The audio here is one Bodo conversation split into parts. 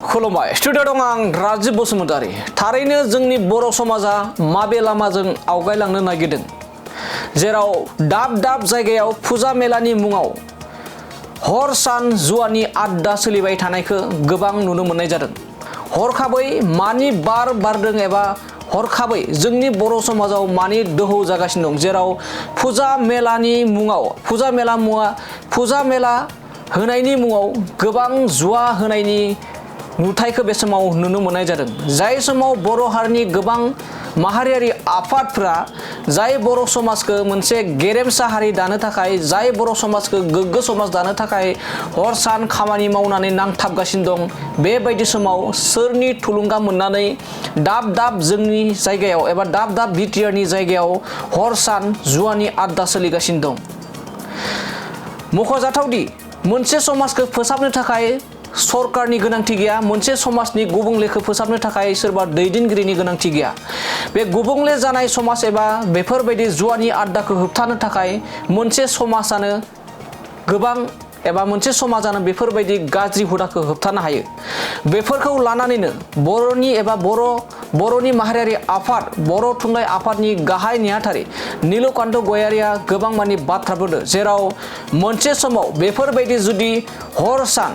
खुलुमबाय स्टुडिअ दं आं राजिब बसुमतारी। थारैनो जोंनि बर' समाजा माबे लामाजों आवगायलांनो नागिरदों, जेराव दाब दाब जायगायाव फुजा मेलानि मुङाव हर सान जुवानि आड्डा सोलिबाय थानायखौ गोबां नुनो मोननाय जादों। हरखाबै मानि बार बारदों एबा हरखाबै जोंनि बर' समाजाव मानि दोहौ जागासिनो दं, जेराव फुजा मेला होनायनि मुङाव गोबां जुवा होनायनि नुथायखौ बे समाव नुनो मोननाय जादों। जाय समाव बर' हारिनि गोबां माहारियारि आफादफ्रा जाय बर' समाजखौ मोनसे गेरेमसा हारि दानो थाखाय, जाय बर' समाजखौ गोग्गो समाज दानो थाखाय हर सान खामानि मावनानै नांथाबगासिनो दं, बेबायदि समाव सोरनि थुलुंगा मोननानै दाब दाब जोंनि जायगायाव एबा दाब दाब बिटिआरनि जायगायाव हर सान जुवानि आड्डा सोलिगासिनो दं। मख'जाथावदि मोनसे समाजखौ फोसाबनो थाखाय सरकारनि गोनांथि गैया, मोनसे समाजनि गुबुंलेखौ फोसाबनो थाखाय सोरबा दैदेनगिरिनि गोनांथि गैया। बे गुबुंले जानाय समाज एबा बेफोरबायदि जुवानि आड्डाखौ होबथानो थाखाय मोनसे समाजानो बेफोरबायदि गाज्रि हुदाखौ होबथानो हायो। बेफोरखौ लानानैनो बर'नि माहारियारि आफाद बर' थुनलाइ आफादनि गाहाय नेहाथारि नीलकान्त गयारिया गोबां मानि बाथ्रा बुंदों, जेराव मोनसे समाव बेफोरबायदि जुदि हर सान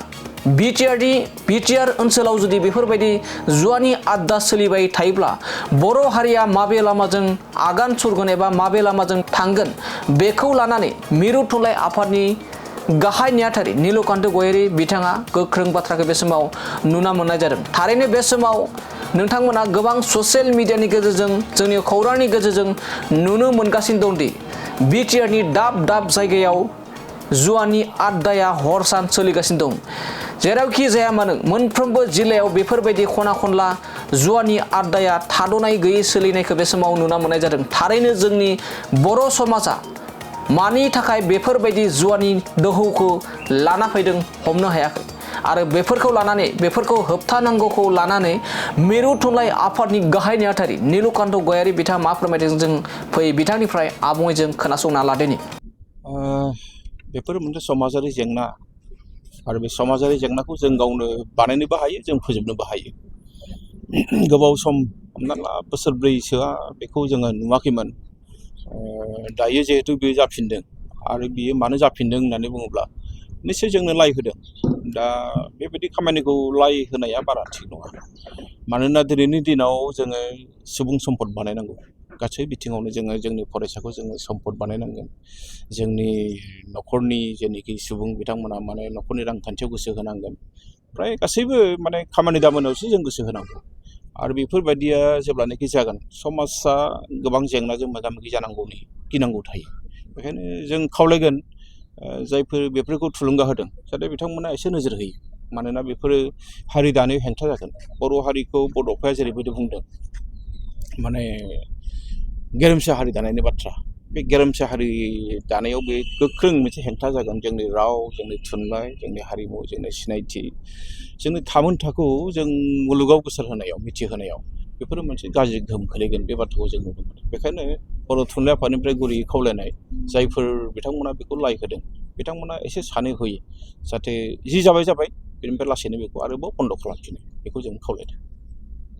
बिटिआर ओनसोलाव जुदि बेफोरबायदि जुवानि आड्डा सोलिबाय थायोब्ला बर' हारिया माबे लामाजों आगान सुरगोन एबा माबे लामाजों थांगोन, बेखौ लानानै मिरु थुनलाइ आफादनि गाहाय नेहाथारि नीलकान्त गयारि बिथाङा गोख्रों बाथ्राखौ बे समाव नुना मोननाय जादों। थारैनो बे समाव नोंथांमोना गोबां ससियेल मिडियानि गेजेरजों, जोंनि खौरांनि गेजेरजों नुनो मोनगासिनो दंदि बिटिआरनि दाब दाब जायगायाव जुवानि आड्डाया हर सान सोलिगासिनो दं। जेरावखि जाया मानो मोनफ्रोमबो जिल्लायाव बेफोरबायदि खना खनला जुवानि आड्डाया थाद'नाय गैयै सोलिनायखौ बे समाव नुना मोननाय जादों। थारैनो जोंनि बर' समाजा मानि थाखाय बेफोरबायदि जुवानि दोहौखौ लाना फैदों हमनो हायाखै, आरो बेफोरखौ होबथानांगौखौ लानानै मिरु थुनलाइ आफादनि गाहाय नेहाथारि नीलकान्त गयारि बिथाङा मा फोरमायदों, जों बिथांनिफ्राय आबुङै जों खोनासंना लादोनि। बेफोर मोनसे समाजारि जेंना, आरो बे समाजारि जेंनाखौ जों गावनो बानायनोबो हायो, जों फोजोबनोबो हायो। गोबाव सम हमना ला बोसोरब्रैसोआ बेखौ जोङो नुवाखैमोन। दायो जिहेतु बेयो जाफिनदों, आरो बियो मानो जाफिनदों होननानै बुङोब्ला निश्चय जोंनो लाइ होदों। दा बेबायदि खामानिखौ लाइ होनाया बारा थिग नङा, मानोना दिनैनि दिनाव जोङो सुबुं सम्पद बानायनांगौ। गासै बिथिङावनो जोङो जोंनि फरायसाखौ जोङो सम्पद बानायनांगोन। जोंनि न'खरनि जेनोखि सुबुं बिथांमोना माने न'खरनि रांखान्थियाव गोसो होनांगोन। फ्राय गासैबो माने खामानि दामानियावसो जों गोसो होनांगौ। आरो बेफोरबायदिया जेब्लानाखि जागोन, समाजा गोबां जेंनाजों मोगा मोगि जानांगौनि गिनांगौ थायो। बेखायनो जों खावलायगोन जायफोर बेफोरखौ थुलुंगा होदों, जाहाथे बिथांमोना एसे नोजोर होयो। मानोना बेफोरो हारि दानायाव हेंथा जागोन। बर' हारिखौ बड'फाया जेरैबायदि बुंदों, माने गेरेमसा हारि दानायनि बाथ्रा, बे गेरेमसा हारि दानायाव बे गोख्रों मोनसे हेंथा जागोन। जोंनि राव, जोंनि थुनलाइ, जोंनि हारिमु, जोंनि सिनायथि, जोंनि थामोनथाखौ जों मुलुगाव गोसारहोनायाव, मिथिहोनायाव बेफोरो मोनसे गाज्रि गोहोम खोलैगोन। बे बाथ्राखौ जों नुनो मोनो। बेखायनो बर' थुनलाइ आफादनिफ्राय गुरैयै खावलायनाय, जायफोर बिथांमोना बेखौ लाइ होदों, बिथांमोना एसे सानै हयै जाहाथे जि जाबाय बेनिफ्राय लासैनो बेखौ आरोबाव बन्द' खालामफिनो, बेखौ जों खावलायदों।